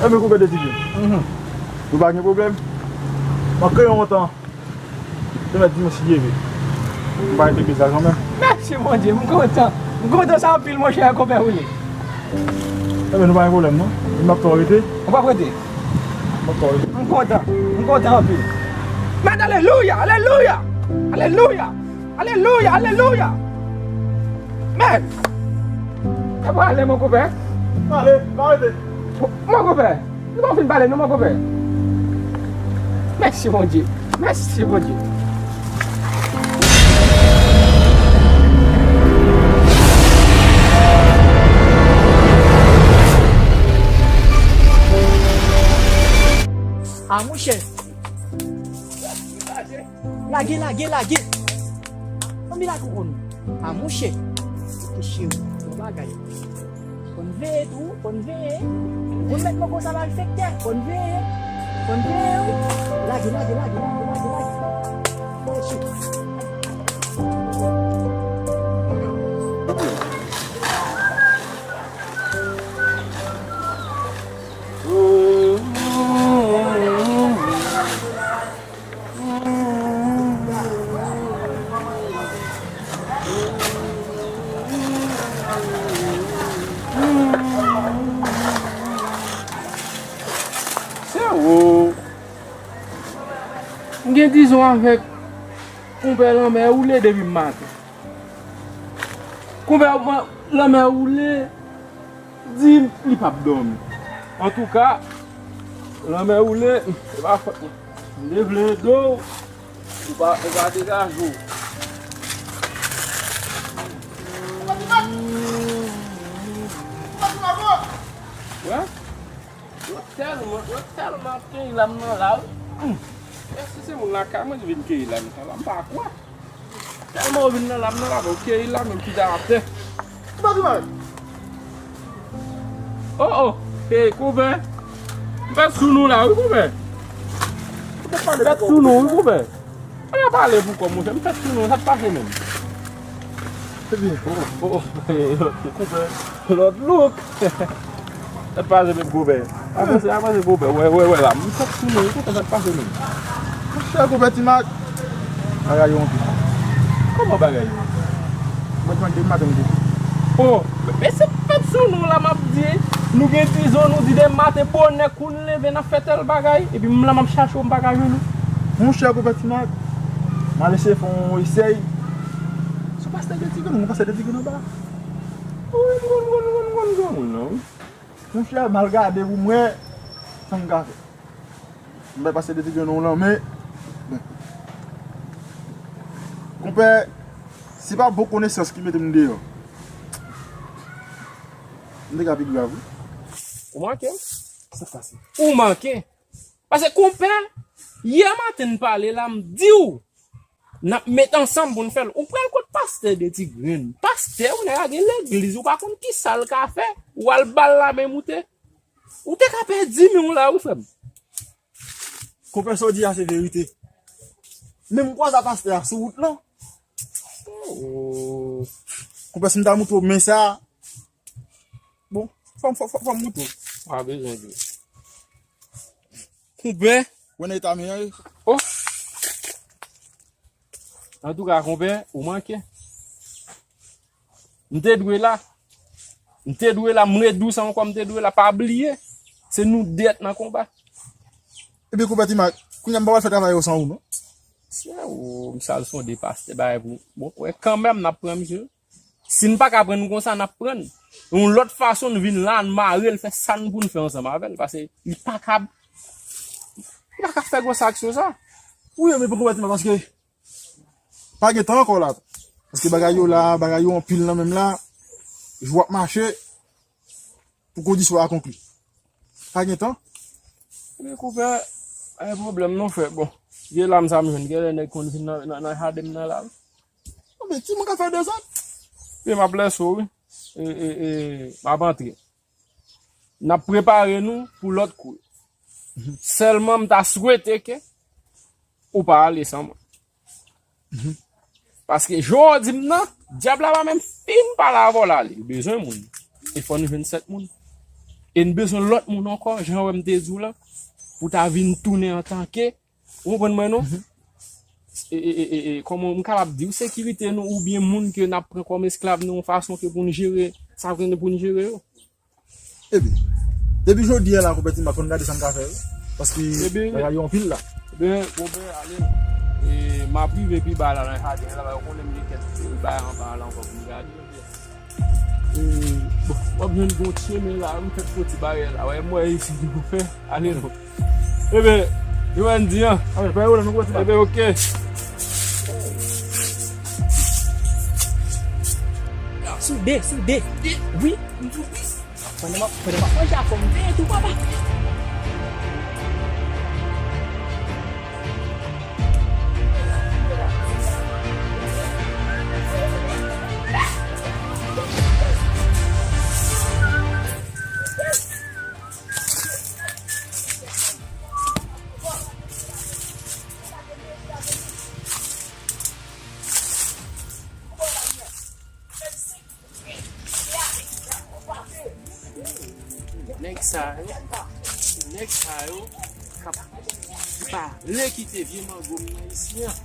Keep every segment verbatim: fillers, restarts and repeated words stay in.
Enben, konpè Deti Grenn. Mhm. Nou pa gen pwoblèm. Mwen kreye yon tan. Te mèt di mwen si Dye vle. M pa rete pye sa kanmenm. Mèsi Bondye, m kontan. M kontan sa anpil, monchè, konpè Willy. Enben, nou pa gen pwoblèm, non. M ap fè w rete. Ou p ap rete? M ap fè w rete. M kontan. M kontan anpil. Men alelouya, alelouya! Alelouya! Alelouya, alelouya! Men! E pa ale, mon konpè. Ale, pa rete. Mon konpè. Nou pa fin pale non, mon konpè. Mèsi Bondye. Mèsi Bondye. A monchè. Lage, lage, lage. Fanmi la tou konn. A monchè. Oke cheri, bon bagay. Fò n veye tou, fò n veye. Ou konn mèt manko sa malfektè, fò n veye. Fò n veye wi. Lage, lage, lage, lage, lage, lage. Bon cheri. Sewo. M gen dizon avèk konpè Lanmè Woule depi maten. Konpè Lanmè Woule di li p ap dòmi. Antouka, Lanmè Woule, se pa fòt mwen. M te vle ede w, ou pa, ou pa degaje w. Wè? Yo tèlman, yo tèlman ap keyi lam nan la, wi. Hum. Èske se moun lakay mwen ki vin keyi lam nan la? M pa kwè. Tèlman yo vin nan lam nan la, bon, keyi lam, yo kite atè. Ki bagay? Oh, oh, hey, konpè. M fèt sou nou la, wi, konpè. M fèt sou nou, wi, konpè. Ala pale pou kò, monchè, m fèt sou nou, sa k pase menm? Ebyen, oh, oh, oh, konpè, lòt look. Sa k pase menm, konpè? Avanse, avanse, konpè. Wè, wè, wè la, m fèt sou nou, konpè, sa k pase menm? Monchè, konpè Ti Mak. Bagay yo anpil. Kòman bagay yo? Mwen te mande maten m te. Oh, men se fèt sou nou la m ap di. Nou gen dizon, nou di de maten bonè kou n leve n ap fè tèl bagay, epi m la m ap chache w m pa ka jwenn ou. Monchè, konpè Ti Mak, m al eseye fè yon esèy sou pastè Deti Grenn, yon pastè Deti Grenn anba. Wi, m konn, m konn, m konn, m konn granmoun nan, wi. Monchè, m al gade pou m wè sa m ka fè. M bay pastè Deti Grenn yon lanmen. Bon. Konpè, se pa bon konesans ki mete m deyò. M te ka pi grav, wi. Ou manke m? Sa k pase? Ou manke. Paske konpè, yè maten n pale la, m di w, n ap met ansanm pou n fè l. Ou pral kot pastè Deti Grenn. Pastè, ou nèg la gen legliz, ou pa konn kisa l ka fè. Ou al ba l lamen moute. Ou te ka pèdi men w la, wi, frè m. Konpè, sa w di a se verite. Men m kwaze a pastè a sou wout lan. Oh. Konpè, si m ta montre w men sa. Bon, fò m, fò, fò, fò m montre w. Pa bezwen di. Konpè. Wè nan eta men an ye. Oh. Antouka, konpè, ou manke. M te dwe la. M te dwe la, m ret dous ankò, m te dwe la. Pa bliye, se nou de t nan konba. Epi konpè Ti Mak, kounye a m pa pral fè travay yo san ou, non. Se ou, m sal sonde pastè bagay pou, bon, wè, kanmenm, n ap pran misye. Si n pa ka pran l konsa, n ap pran l. Yon lòt fason, n vin la, n mare l, fè sa n pou n fè ansanm avè l, paske li pa kab, li pa ka fè gwo sa aksyon sa. Wi, men pou konpè Ti Mak, paske pa gen tan ankò la. Paske bagay yo la, bagay yo anpil nan menm la. Jou ap mache pou kondisyon akonpli. Pa gen tan. Men konpè, pa gen pwoblèm non, frè. Bon, vye lam sa m jwenn, genlè nèg konn vin nan, nan, nan jaden m nan la. Bon, men timoun ka fè dezòd. Men m ap lèse w, wi. E, e, e, m ap antre. N ap prepare nou pou lòt kou. Sèlman m ta swete ke ou pa ale san mwen. Paske jan w di m nan, dyab la pa menm fin pale avè w la, li bezwen moun. E fò nou jwenn sèt moun. E n bezwen lòt moun ankò, jan wè m te di w la, pou ta vin tounen antanke, ou konprann mwen non? E, e, e, e, e, kòman m kapab di w, sekirite nou oubyen moun ke n ap pran kòm esklav nan yon fason ke pou n jere sa ke n pou n jere yo. Epi, depi jodi a la, konpè Ti Mak, fò n gade sa n ka fè, wi. Paske bagay yo anpil la. Ebyen, konpè, ale, e, m ap rive pi ba la nan jaden la, ou konnen m gen kèk bagay anba la ankò pou m gade. E, bon, w ap jwenn gon tchemen la, m fèk fon ti baryè la, wè, m wè isi ki pou fè, ale non. Ebyen, yo wè n di an. Ebyen, oke. Sou de, sou de. Wi. Pandan m ap, pandan m ap manje a, fò m veye tou, papa. Nèg sa yo, nèg sa yo k ap pale kite vye mango m nan isi an.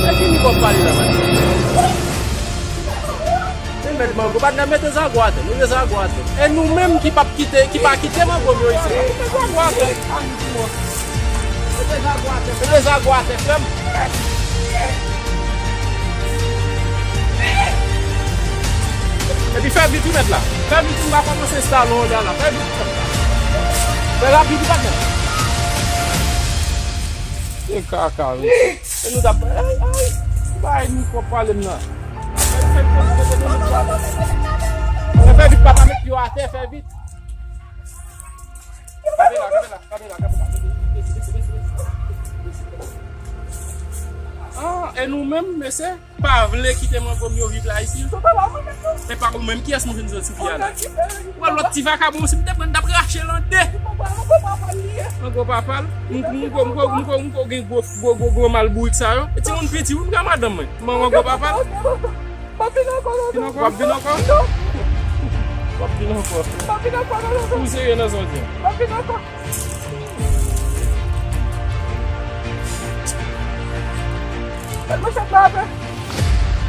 E ki nèg w ap pale la, patnè? Se mèt mango, patnè, mete zago atè, mete zago atè. E nou menm ki p ap kite, ki pa kite mango m yo isi, mete zago atè. Mete zago atè, mete zago atè, frè m. Epi fè vit wi mèt la. Fè vit wi, m pa kòmanse instale yon la. Fè vit wi mèt la. Fè rapid wi patnè. Se kaka wi. E nou t ap, ay, ay. Bay mikwòb pale m nan. Fè vit papa, met pye w atè, fè vit. Kanpe la, kanpe la, kanpe la, kanpe la. Ah, e nou menm, mesye, pa vle kite mango m yo viv la isi. E pa ou menm, kiyès m vin jwenn sou pye a la? Ou wè lòt ti vakabon, si m te pran, m t ap rache l an de. Mango papa l. M, m, m, m, m, m, m gen gwo, gwo, gwo, gwo, gwo mal bourik sa yo. E timoun piti, wi, m gen madanm mwen. Mango papa l. M ap vin ankò, tonton. W ap vin ankò? W ap vin ankò? M ap vin ankò, tonton. Ou serye nan sa w di a? M ap vin ankò. Mèt mwen chat la atè.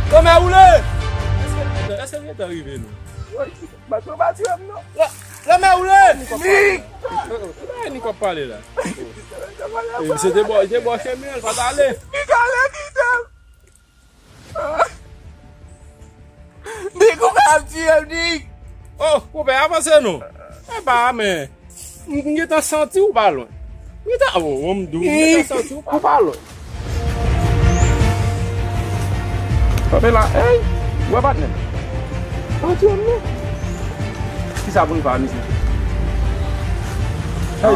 Lanmè woule! Èske, èske l gentan rive nou? Wi, bat mwen pa tiye m non. La, lanmè woule! Nik! Nik w ap pale la? E, misye te bò, te bò chemen an, l pa t ale. Nik ale kite m. Nik, ou pa ap tiye m, Nik. Oh, konpè, avanse non. E pa, men, m, m gentan santi w pa lwen. M gentan, oh, oh, m di w, m gentan santi w pa lwen. Kanpe la, ey, wè patnè. Pa tiye m non. Kisa pou n fè a, mesye? Ey.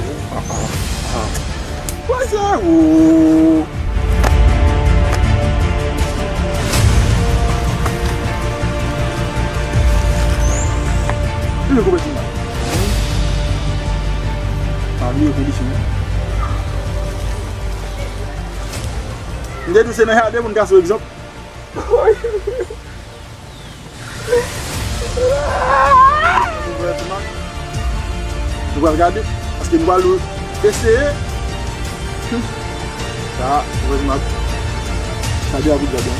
Wè se ou. Li konprann ti mal. Pa bliye kondisyon an. M te di w se nan jaden pou n ka sou egzanp. Nou pral gade, paske nou pral eseye. Hmm. Sa, sa de a bout gade.